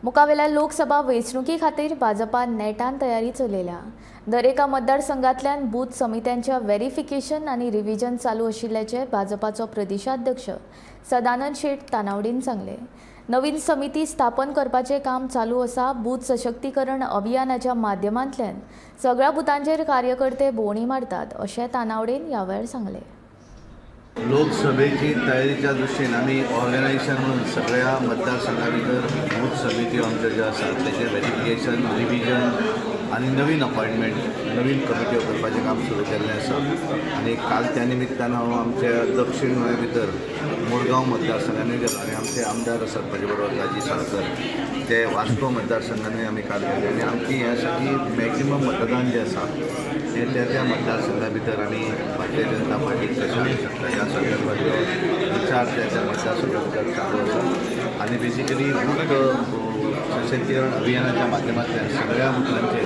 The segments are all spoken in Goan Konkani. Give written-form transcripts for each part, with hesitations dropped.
मुखावेल्या लोकसभा वेंचणुके खातीर भाजपान नेटान तयारी चलयल्या. दरेका मतदारसंघांतल्यान बूथ समित्यांच्या व्हेरिफिकेशन आनी रिव्हिजन चालू आशिल्ल्याचें भाजपाचो प्रदेशाध्यक्ष सदानंद शेट तानावडीन सांगलें. नवीन समिती स्थापन करपाचें काम चालू आसा. बूथ सशक्तीकरण अभियानाच्या माध्यमांतल्यान सगळ्या बुथांचेर कार्यकर्ते भोंवडी मारतात, अशें तानावडेन ह्या वेळार सांगलें. लोकसभेची तयारीच्या दृश्टीन आमी ऑर्गनायझेशन म्हणून सगळ्या मतदारसंघा भितर बूथ समिती आमच्यो ज्यो आसात तेचें व्हेरिफिकेशन, रिविजन आनी नवीन अपॉयंटमेंट, नवीन कमिट्यो करपाचें काम सुरू केल्लें आसा. आनी काल त्या निमित्तान हांव आमच्या दक्षीण गोंया भितर मुरगांव मतदारसंघानूय गेलो आनी आमचे आमदार आसात म्हजे बरोबर राजीव साळकर, ते वास्को मतदारसंघानूय आमी काल गेले. आनी आमची हें आसा की मॅक्झिमम मतदान जें आसा हें त्या त्या मतदारसंघा भितर आमी भारतीय जनता पार्टीक कशें हाडूंक शकता ह्या संदर्भातलो विचार त्या त्या मतदारसंघा भितर चालू आसा. आनी बेसिकली बूथ सशक्तीकरण अभियानाच्या माध्यमांतल्यान सगळ्या बुथांचेर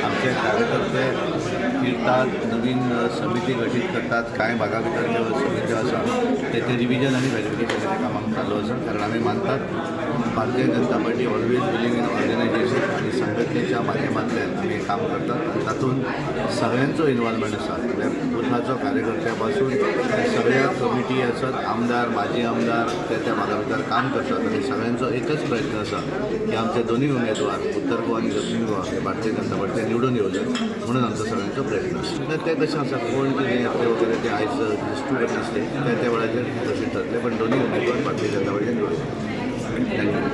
आमचे कार्यकर्ते फिरतात, नवीन समिती गठीत करतात. कांय भागा भितर ज्यो समित्यो आसा तेचें रिविजन आनी व्हेरिफिकेशनाचें काम चालू आसा, कारण आमी मानतात Bharatiya Janata Party always believe in organization आनी संघटनेच्या माध्यमांतल्यान आमी हें काम करतात आनी तातूंत सगळ्यांचो इनवॉल्वमेंट आसा. म्हळ्यार बुथाचो कार्यकर्त्या पासून सगळ्या कमिटी आसत, आमदार, माजी आमदार त्या त्या भागा भितर काम करतात आनी सगळ्यांचो एकच प्रयत्न आसा की आमचे दोनूय उमेदवार, उत्तर गोवा आनी दक्षीण गोवा, हे भारतीय जनता पार्टी निवडून येवचे म्हणून आमचो सगळ्यांचो प्रयत्न आसा. ते कशें आसा, कोण कितें येतले वगैरे ते आयज टू दिसले, त्या त्या वेळाचेर तशें ठरतलें, पण दोनूय उमेदवार भारतीय जनता पार्टी निवडून. Thank you.